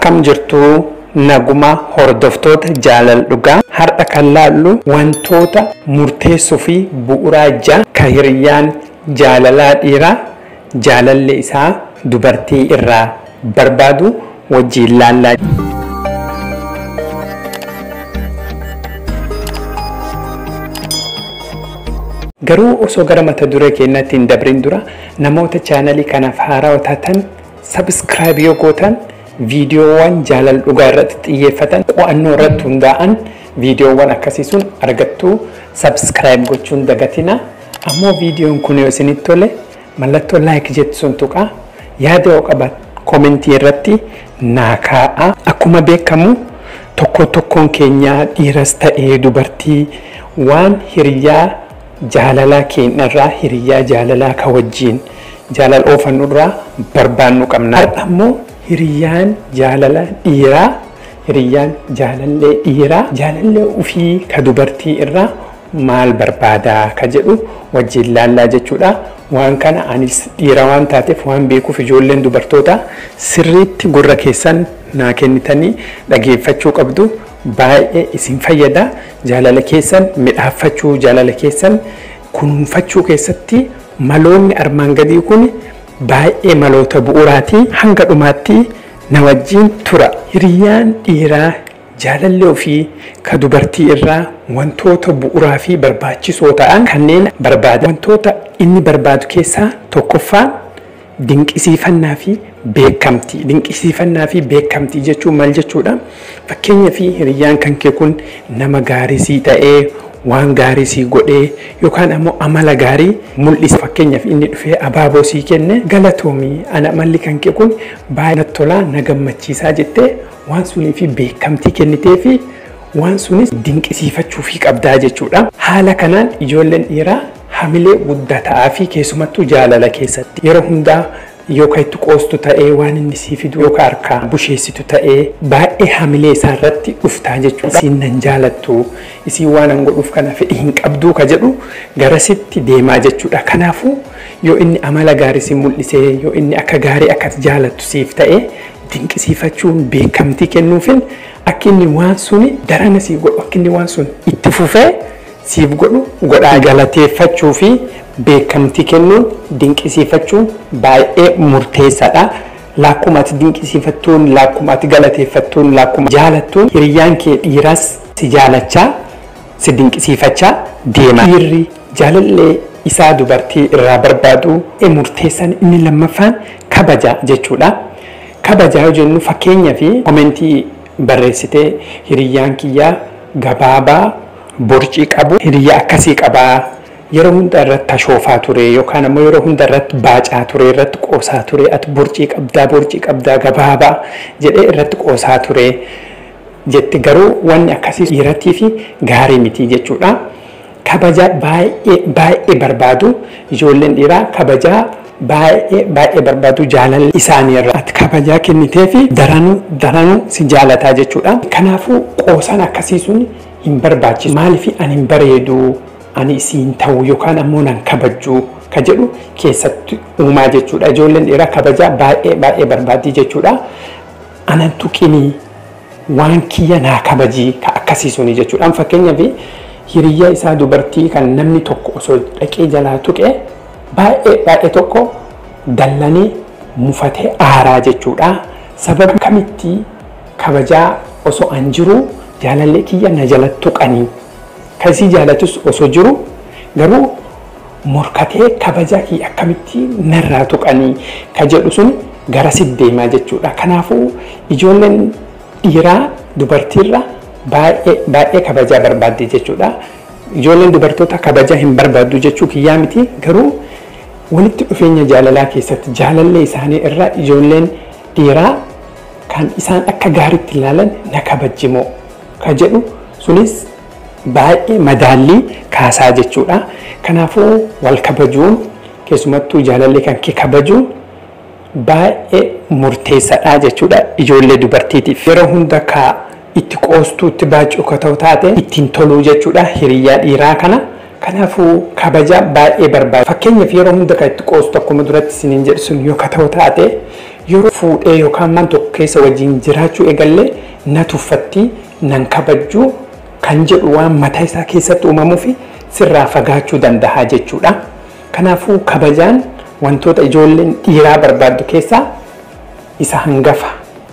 Akkam jirtu naguma hordoftoota jaalala dhugaa har'a kan laallu wantoota murteessoo fi bu'uuraa ja'a kan hiriyyaan jaalalaa dhiiraa jaalalli isaa dubartii irraa barbaadu wajjiin laallaa. Garuu osoo gara mata duree keenyatti hin dabrin dura namoota chaanalii kanaaf haarawaa taatan subscribe yoo gootan viidiyoowwan jaalala dhugaa irratti xiyyeeffatan qo'annoo irratti hundaa'an viidiyoowwan akkasii sun argattu subscribe gochuun dagatina. Ammoo viidiyoon kun yoo isinitti tole mallattoo like jettu sun tuqaa, yaada yoo qabaattan koomentii irratti naa kaa'a. Akkuma beekamu tokko tokkoon keenya dhiiras ta'ee dubartii waan hiriyaa jaalalaa keenyarraa hiriyaa jaalalaa ka wajjiin jaalala oofannurraa barbaannu qabna. Har'a ammoo hiriyyaan jaalala dhiiraa hiriyyaan jaalallee dhiiraa jaalallee ofii ka dubartii irraa maal barbaadaa ka jedhu wajjiin laallaa jechuudha. Waan kana anis dhiira waan taateef waan beekuuf ijoolleen dubartoota sirriitti gurra keessan naa kennitanii dhageeffachuu qabdu. Baay'ee isin fayyada. Jaalala keessan midhaafachuu, jaalala keessan kunuunfachuu keessatti maloonni armaan gadii kun baay'ee maloota bu'uuraati. Hanga dhumaatti na wajjiin tura. Hiriyyaan dhiiraa jaalalli ofii ka dubartii irraa wantoota bu'uuraa fi barbaachisoo ta'an kanneen barbaada. Wantoota inni barbaadu keessaa tokkoffaan dinqisiifannaa fi beekamtii. Dinqisiifannaa fi beekamtii jechuun maal jechuudha? Fakkeenyaa fi hiriyyaan kan kee kun nama gaarii sii ta'ee waan gaarii sii godhee yookaan ammoo amala gaarii mul'isa. Fakkeenyaaf inni dhufee abaaboo sii kenne, galatoomii, ana amalli kan kee kun baay'ee natti tolaa, na gammachiisaa jettee waan sunii fi beekamtii kennitee fi waan sunis dinqisiifachuu fi qabdaa jechuudha. Haala kanaan ijoolleen dhiiraa hamilee guddaa ta'aa fi keessumattuu jaalala keessatti yeroo hundaa yookaan itti qoostu ta'ee waan inni sii fidu yookaan harkaa busheessitu ta'ee baay'ee hamilee isaa irratti dhuftaa jechuudha. Isiin nan jaalattu, isiin waan an godhuuf kana fedhii hin qabduu ka jedhu garasitti deemaa jechuudha. Kanaafuu yoo inni amala gaarii si mul'isee, yoo inni akka gaarii akka jaalattu siif ta'ee dinqisiifachuun beekamtii kennuufin akka inni waan suni darana sii godhu, akka inni waan sun itti fufee siif godhu godhaa. Galateeffachuu fi beekamtii kennuun dinqisiifachuun baay'ee murteessaadha. Lakkuma ati dinqisiifattuun, lakkuma ati galateeffattuun, lakkuma jaalattuun hiriyyaan kee dhiiraas si jaalachaa, si dinqisiifachaa deema. Dhiirri jaalallee isaa dubartii irraa barbaadu murteessaan inni lammaffaan kabaja jechuudha. Kabaja yoo jennu fakkeenyaa fi komentii barreessitee hiriyyaan kiyyaa gabaabaa borcii qabu hiriyyaa akkasii qabaa, yeroo hunda irratti tashoofaa ture yookaan ammoo yeroo hunda irratti baacaa ture, irratti qoosaa ture, ati borcii qabdaa, borcii qabdaa, gabaabaa jedhee irratti qoosaa ture jetti. Garuu wanni akkasii dhiirattii fi gaarii miti jechuudha. Kabaja baay'ee baay'ee barbaadu ijoolleen dhiiraa, kabajaa baay'ee baay'ee barbaadu jaalala isaanii irraa. Ati kabajaa kennitee fi daranuu daranuu si jaalataa jechuudha. Kanaafuu qoosaan akkasii sun hin barbaachisu. Maaliif ani hin bareedu, ani isiin ta'u yookaan ammoo nan kabajju ka jedhu keessatti uumaa jechuudha. Ijoolleen dhiiraa kabajaa baay'ee baay'ee barbaaddi jechuudha. Anan tuqinii, waan kiyya naa kabajii ka akkasii suni jechuudha. Fakkeenyaaf hiriyyaa isaa dubartii kan namni tokko osoo dhaqee jalaa tuqee baay'ee baay'ee tokko dallanii mufatee aaraa jechuudha. Sababa kamitti kabajaa osoo an jiru jaalallee kiyya na jala tuqanii, kasii jaalatus osoo jiru garuu morkatee kabajaa kiyya akkamitti narraa tuqanii ka jedhu sun garasitti deemaa jechuudha. Kanaafuu ijoolleen dhiiraa dubartiirra baay'ee baay'ee kabajaa barbaaddi jechuudha. Ijoolleen dubartoota kabajaa hin barbaaddu jechuu kiyyaa miti, garuu walitti dhufeenya jaalalaa keessatti jaalallee isaanii irraa ijoolleen dhiiraa kan isaan akka gaariitti ilaalan na kabajjimoo ka jedhu sunis baay'ee madaallii kaasaa jechuudha. Kanaafuu wal kabajuun, keessumattuu jaalallee kan kee kabajuun baay'ee murteessaadha jechuudha ijoollee dubartiitiif. Yeroo hunda ka itti qoostuu, itti baacuu ka ta'u taate ittiin toluu jechuudha hiriyyaa dhiiraa kana. Kanaafuu kabaja baay'ee barbaada. Fakkeenyaaf yeroo hunda kan itti qoostu akkuma duratti isiniin jedhu sun yoo ka ta'u taate, Yeroo fuudhee yookaan man tokko keessa wajjin jiraachuu eegallee na tuffatti, nan kabajjuu kan jedhu waan mataa isaa keessatti uumamuu fi sirraa fagaachuu danda'a jechuudha. Kanaafuu kabajaan wantoota ijoolleen dhiiraa barbaaddu keessaa isa hangafa,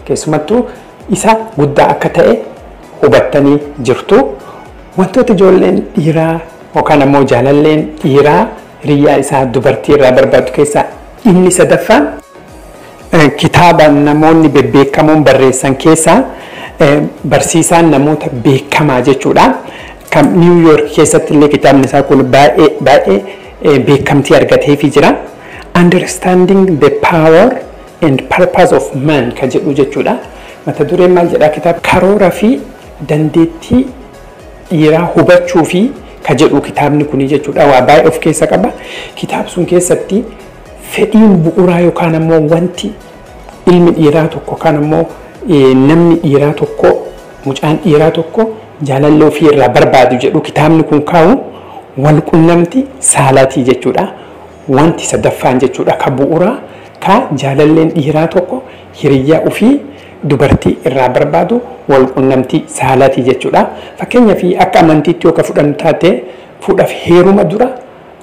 keessumattuu isa guddaa akka ta'e hubattanii jirtu. Wantoota ijoolleen dhiiraa yookaan ammoo jaalalleen dhiiraa hiriyyaa isaa dubartii irraa barbaadu keessaa inni sadaffaan, kitaaba namoonni bebbeekamoon barreessan keessaa, barsiisaan namoota beekamaa jechuudha. Kan New York keessatti illee kitaabni isaa kun baay'ee baay'ee beekamtii argateefii jira. "Understanding the Power and Purpose of Man" kan jedhu jechuudha. Mata dureen maal jedhaa? Kitaaba karoora fi dandeettii dhiiraa hubachuu fi ka jedhu kitaabni kuni jechuudha. Waa baay'ee of keessa qaba. Kitaaba sun keessatti fedhiin bu'uuraa yookaan ammoo wanti ilmi dhiiraa tokko yookaan ammoo namni dhiiraa tokko, mucaan dhiiraa tokko jaalallee ofii irraa barbaadu jedhu kitaabni kun kaa'u walqunnamti saalaatii jechuudha. Wanti sadaffaan jechuudha ka bu'uuraa ka jaalalleen dhiiraa tokko hiriyyaa ofii dubartii irraa barbaadu walqunnamtii saalaatii jechuudha. Fakkeenyaaf, akka amantiitti yoo ka fudhannu taate, fuudhaaf heeruma dura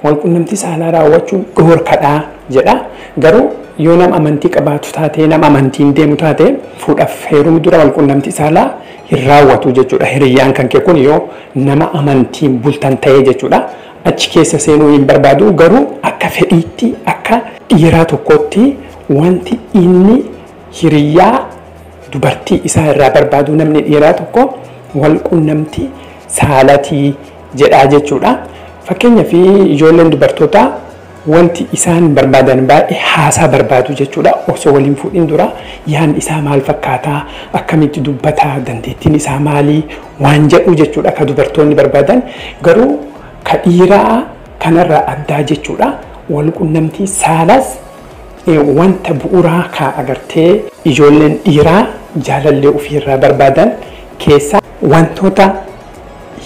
walqunnamtii saalaa raawwachuun dhoorkadhaa jedha. Garuu yoo nama amantii qabaatu taate, nama amantiin deemu taate, fuudhaaf heeruma dura walqunnamtii saalaa hin raawwatu jechuudha. Hiriyyaan kan kee kun yoo nama amantiin bultan ta'ee jechuudha. Achi keessa seenuu hin barbaadu, garuu akka fedhiitti, akka dhiiraa tokkotti, wanti inni hiriyyaa dubartii isaa irraa barbaadu namni dhiiraa tokko walqunnamtii saalatii jedhaa jechuudha. Fakkeenyaaf, ijoolleen dubartootaa wanti isaan barbaadan baay'ee haasaa barbaadu jechuudha. Osoo waliin fuudhin dura yaadni isaa maal fakkaataa, akkamitti dubbataa, dandeettiin isaa maalii waan jedhu jechuudha ka dubartoonni barbaadan. Garuu ka dhiiraa kanarraa addaa jechuudha. Walqunnamtii saalaas wanta bu'uuraa ka agartee ijoolleen dhiiraa jaalallee ofiirraa barbaadan keessaa, wantoota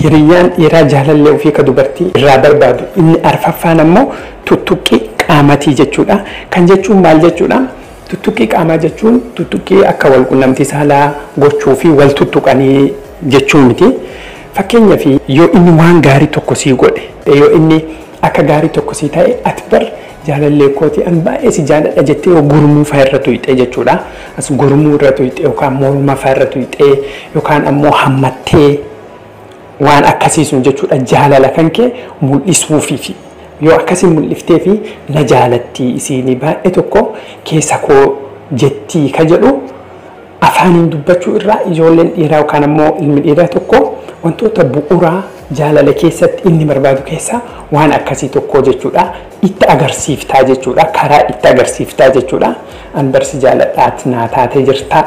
hiriyyaan dhiiraa jaalallee ofii ka dubartii irraa barbaadu inni arfaffaan ammoo tuttuqqii qaamatii jechuudha. Kan jechuun maal jechuudha? Tuttuqqii qaamaa jechuun tuttuqqii akka walqunnamtii saalaa gochuu fi wal tuttuqanii jechuu miti. Fakkeenyaaf, yoo inni waan gaarii tokko sii godhe, yoo inni akka gaarii tokko sii ta'e, "Ati bar jaalallee kooti, an baay'ee si jaaladha" jettee yoo gurmuu fa'aa irra tuyxee jechuudha. As gurmuu irra tuyxee yookaan morma fa'aa irra tuyxee yookaan ammoo hammattee waan akkasii sun jechuudha, jaalala kan kee mul'isuufiifi. Yoo akkasii mul'iftee fi na jaalatti isiin baay'ee tokko keessa koo jettii ka jedhu afaaniin dubbachuu irraa, ijoolleen dhiiraa yookaan ammoo ilmi dhiiraa tokko wantoota bu'uuraa jaalala keessatti inni barbaadu keessaa waan akkasii tokko jechuudha. Itti agarsiiftaa jechuudha. Karaa itti agarsiiftaa jechuudha. "An barsi jaaladhaati, naa taatee jirtaa."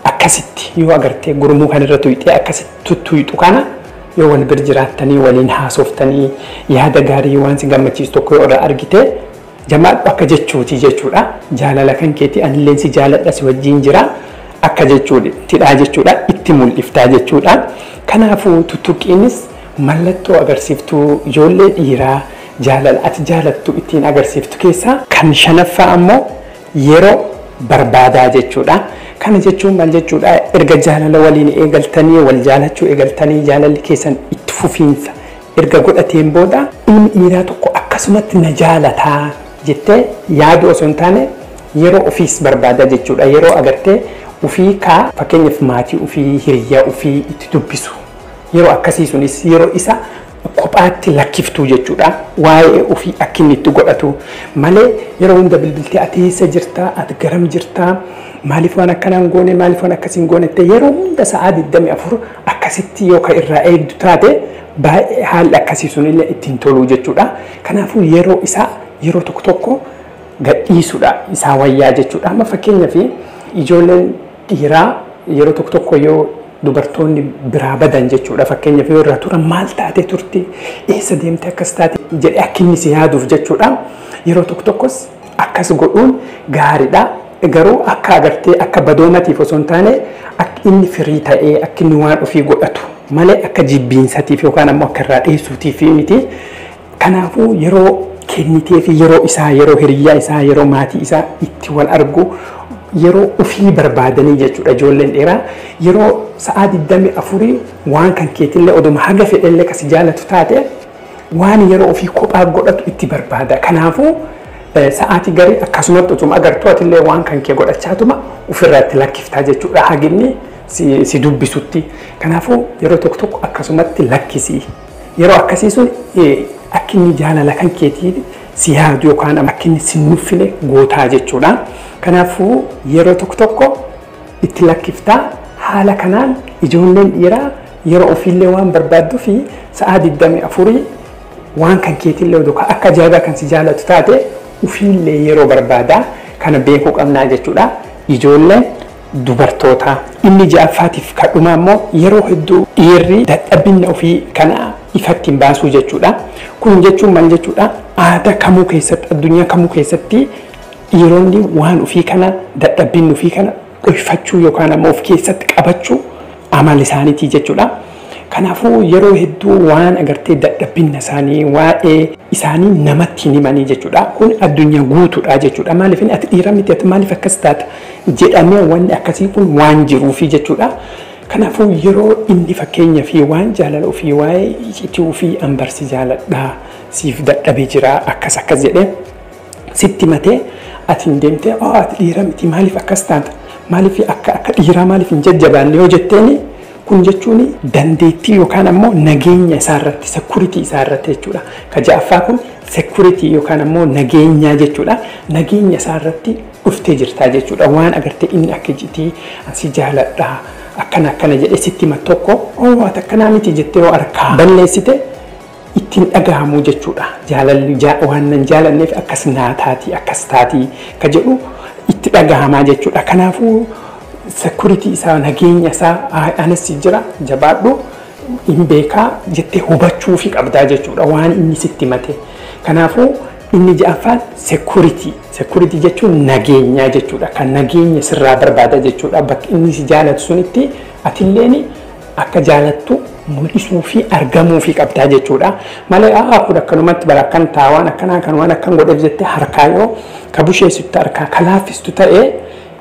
Akkasitti yoo agartee gurmuu kanarra tuyxee akkasitti tuttuyxu kana, yoo wal bir jiraattanii waliin haasoftanii yaada gaarii waan si gammachiisu tokko yoo irraa argite, "Jamaadhu" akka jechuuti jechuudha. Jaalala kan keetii, anilleen si jaaladha, si wajjin jira akka jechuudha jechuudha, itti mul'iftaa jechuudha. Kanaafuu tuttuqqiinis mallattoo agarsiiftuu ijoollee dhiiraa jaalala ati jaalattu ittiin agarsiiftu keessaa kan shanaffaa ammoo yeroo barbaadaa jechuudha. Kana jechuun maal jechuudha? Erga jaalala waliin eegaltanii, wal jaalachuu eegaltanii, jaalalli keessan itti fufiinsa erga godhateen booda, ilmi dhiiraa tokko akkasumatti na jaalataa jettee yaadu osoo hin taane yeroo ofiis barbaada jechuudha. Yeroo agartee ofii kaa fakkeenyaaf maatii ofii, hiriyyaa ofii itti dubbisu. Yeroo akkasii sunis yeroo isa kophaatti lakkiftuu jechuudha. Waa'ee ofii akka inni itti godhatu malee, yeroo hunda bilbiltee "Ati eessa jirtaa? Ati garam jirtaa? Maaliif waan akkanaan goone? Maaliif waan akkasiin goone?" jettee yeroo hunda sa'aa 24 akkasitti yoo ka irraa eegdu taate, baay'ee haalli akkasii sunillee ittiin toluu jechuudha. Kanaafuu yeroo isaa yeroo tokko tokko gadhiisuudha isaa wayyaa jechuudha. Amma fakkeenyaaf, ijoolleen dhiiraa yeroo tokko tokko yoo dubartoonni biraa badan jechuudha. Fakkeenyaaf, yoo irraa turan, "Maal taate turte? Eessa deemte? Akkas taate?" jedhee akka inni si yaaduuf jechuudha. Yeroo tokko tokkos akkas godhuun gaariidha. Garuu akka agartee akka badoomatiif osoo hin taane, akka inni firii ta'ee akka inni waan ofii godhatu malee akka jibbiinsatiif yookaan ammoo akka irraa dheessuutiif miti. Kanaafuu yeroo kennitee fi yeroo isaa, yeroo hiriyyaa isaa, yeroo maatii isaa itti wal argu, Yeroo ofii barbaadanii jechuudha. Ijoolleen dhiiraa yeroo sa'aa 24 waan kan keetillee oduma haga fedhellee kasi jaalatu taate waan yeroo ofii kophaa godhatu itti barbaada. Kanaafuu sa'aatii garii akkasumatti utuma agartuu atillee waan kan kee godhachaatuma ofirratti lakkiftaa jechuudha haginni si dubbisutti. Kanaafuu yeroo tokko tokko akkasumatti lakkisi. Yeroo akkasii sun akka inni jaalala kan keetii si yaadu yookaan akka inni si nuffine gootaa jechuudha. Kanaafuu yeroo tokko tokko itti lakkiftaa. Haala kanaan ijoolleen dhiiraa yeroo ofiillee waan barbaadduu fi sa'aa 24 waan kan keetillee oduu akka ajaa'ibaa kan si jaalatu taate ofiillee yeroo barbaadaa kana beekuu qabnaa jechuudha. Ijoolleen dubartoota inni ja'affaatiif kadhuma immoo yeroo hedduu dhiirri dadhabina ofii kana ifatti hin baasuu jechuudha. Kun jechuun maal jechuudha? Aadaa kamuu keessatti, addunyaa kamuu keessatti dhiironni waan ofii kana dadhabinni ofii kana dhoyfachuu yookaan ammoo of keessatti qabachuu amala isaaniitii jechuudha. Kanaafuu yeroo hedduu waan agartee dadhabina isaanii waa'ee isaanii namatti hin himanii jechuudha. Kun addunyaa guutuudha jechuudha. Maaliif ati dhiira miti, ati maaliif akkas taata jedhamee wanni akkasii kun waan jiruufi jechuudha. Kanaafuu yeroo inni fakkeenya fi waan jaalala ofii waa'ee iccitii ofii ambarsi jaaladhaa siif dadhabee jira akkas akkas jedhee sitti matee ati hin deemtee ati dhiira miti maaliif akkas taata, maaliif akka dhiiraa maaliif hin jajjabaanne yoo jetteeni, kun jechuun dandeettii yookaan ammoo nageenya isaarratti, security isaarratti jechuudha. Ka ja'affaa kun security yookaan ammoo nageenyaa jechuudha. Nageenya isaarratti dhuftee jirtaa jechuudha. Waan agartee inni akka iccitii asi jaaladhaa akkana akkana jedhee sitti hima tokko ati akkanaa miti jettee yoo harkaa balleessite ittiin dhagahamuu jechuudha. Jaalalli waan nan jaalanneef akkas naa taati akkas taati ka jedhu itti dhagahamaa jechuudha. Kanaafuu security isaa, nageenya isaa anas jira jabaadhu hin beekaa jettee hubachuu fi qabdaa jechuudha waan inni sitti mate. Kanaafuu inni ja'affaan security. Security jechuun nageenyaa jechuudha. Kan nageenya sirraa barbaada jechuudha. Bakki inni si jaalatu sunitti atilleen akka jaalattu mul'isuu fi argamuu fi qabdaa jechuudha. Malee kun akkanumatti bara akkan taa waan akkanaa kan waan akkan godheef jettee harkaa yoo ka busheessitu harkaa ka laaffistu ta'ee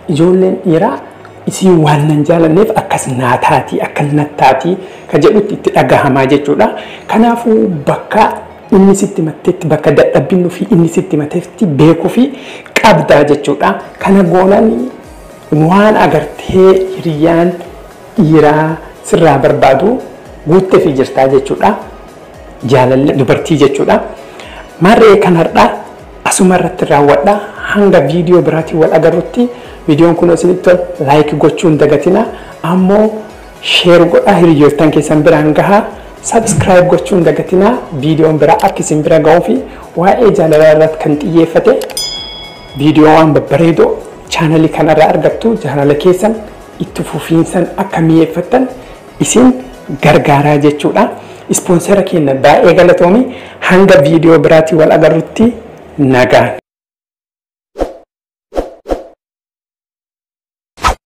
ijoolleen dhiiraa isii waan nan jaalanneef akkas naa taati akkas nattaati ka jedhutti itti dhagahamaa jechuudha. Kanaafuu bakka inni sitti mateetti bakka dadhabbiin ofii inni sitti mateetti beekuu fi qabdaa jechuudha. Kana goonan waan agartee hiriyyaan dhiiraa sirraa barbaadu guuttee fi jirtaa jechuudha. Jaalalli dubartii jechuudha. Maarree kan har'aa asuma irratti raawwadha. Hanga viidiyoo biraatiin wal agarrutti viidiyoon kun isinitti tole like gochuu hin dagatina. Ammoo share godhaa hiriyoottan keessan biraan gahaa. Subscribe gochuu hin dagatina. Viidiyoon biraa akka isin bira ga'uu fi waa'ee jaalalaa irratti kan xiyyeeffate viidiyoowwan babbareedoo chaanalii kanarraa argattu jaalala keessan itti fufiinsan akka mi'eeffattan isin gargaaraa jechuudha. Ispoonsera keenya baay'ee galatoomi. Hanga viidiyoo biraatiin wal agarrutti nagaan.